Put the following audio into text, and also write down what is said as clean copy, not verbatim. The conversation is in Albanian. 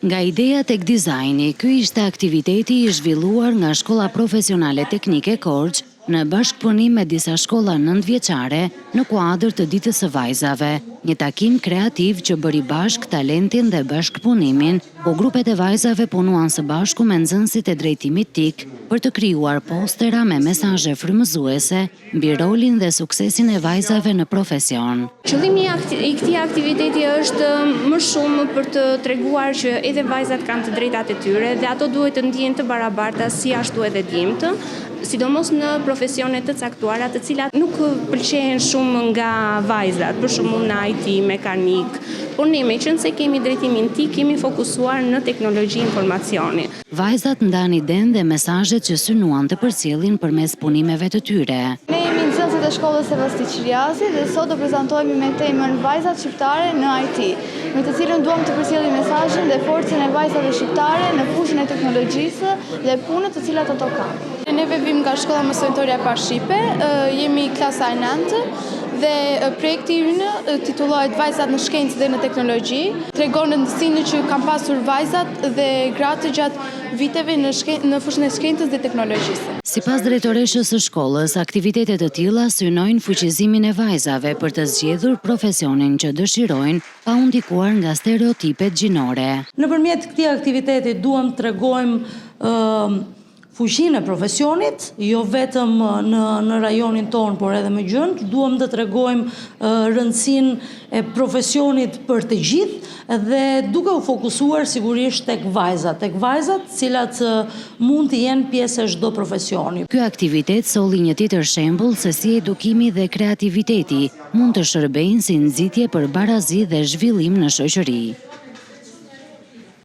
Nga ideja tek dizajni, ky ishte aktiviteti i zhvilluar nga Shkolla Profesionale Teknike Korçë në bashkëpunim me disa shkolla nëntëvjeçare në kuadër të Ditës së Vajzave, një takim kreativ që bëri bashkë talentin dhe bashkëpunimin, ku grupet e vajzave punuan së bashku me nxënësit e drejtimit TIK për të krijuar postera me mesazhe frymëzuese mbi rolin dhe suksesin e vajzave në profesion. Qëllimi i këtij aktiviteti është më shumë për të treguar që edhe vajzat kanë të drejtat e tyre dhe ato duhet të ndihen të barabarta si ashtu edhe djemtë, sidomos në profesione të caktuara të cilat nuk pëlqehen shumë nga vajzat, për shembull në IT, mekanik. Por ne meqenëse kemi drejtimin TIK, jemi fokusuar në teknologji informacioni. Vajzat ndanë idenë dhe mesazhet që synuan të përcjellin përmes punimeve të tyre. Ne jemi nxënëset e shkollës Sevasti Qiriazi dhe sot do prezantohemi me temën Vajzat shqiptare në IT, me të cilën duam të përcjellim mesazhin dhe forcën e vajzave shqiptare në fushën e teknologjisë dhe punët të cilat ato kanë. Neve vijmë nga shkolla Mësonjëtorja e Parë Shqipe, jemi klasa e nëntë dhe projekti ynë titullohet Vajzat në shkencë dhe në teknologji. Tregon rëndësinë që kanë pasur vajzat dhe gratë gjatë viteve në në fushën e shkencës dhe teknologjisë. Sipas drejtoreshës së shkollës, aktivitete të tilla synojnë fuqizimin e vajzave për të zgjedhur profesionin që dëshirojnë pa u ndikuar nga stereotipet gjinore. Nëpërmjet këtij aktiviteti duam të tregojmë fuqinë e profesionit, jo vetëm në në rajonin tonë, por edhe më gjerë. Duam të tregojmë rëndësinë e profesionit për të gjithë dhe duke u fokusuar sigurisht tek vajzat, tek vajzat të cilat mund të jenë pjesë e çdo profesioni. Ky aktivitet solli një tjetër shembull se si edukimi dhe kreativiteti mund të shërbejnë si nxitje për barazi dhe zhvillim në shoqëri.